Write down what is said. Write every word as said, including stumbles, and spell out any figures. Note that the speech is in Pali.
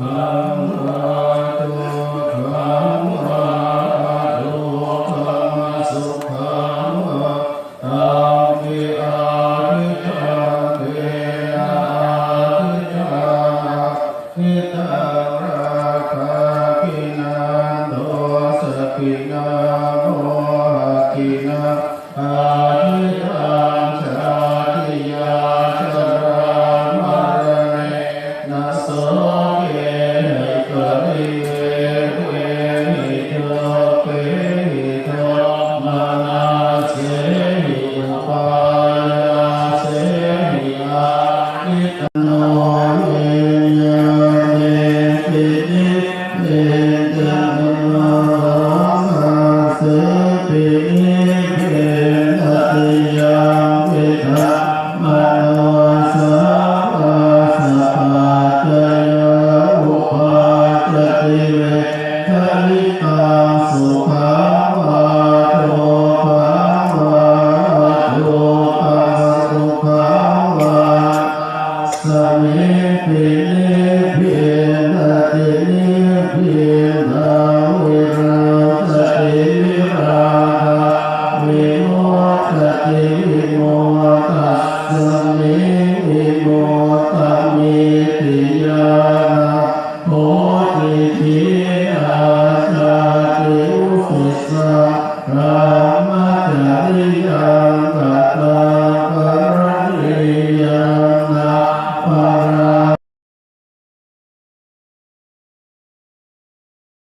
Sukhaṃ vā dukkhaṃ vā, adukkhamasukhaṃ vā, tampi ādiccantena ādiccā, ādittaṃ rāgagginā dosagginā mohagginā, ādittaṃ jātiyā jarāmaraṇena sokehi paridevehi dukkhehi domanassehi upāyāsehi ādittaṃ. No viññāṇe pinibbindati, maṅgāse pinibbindati, yaṃ vidaṃ manussā pajāpaccayā uppajjati vedayitaṃ sukhaṃ vā dukkhaṃ vā, adukkhamasukhaṃ vā, tasmiṃ pinibbindati, nibbindaṃ virajjati, virāgā vimuccati, vimuttasmiṃ vimu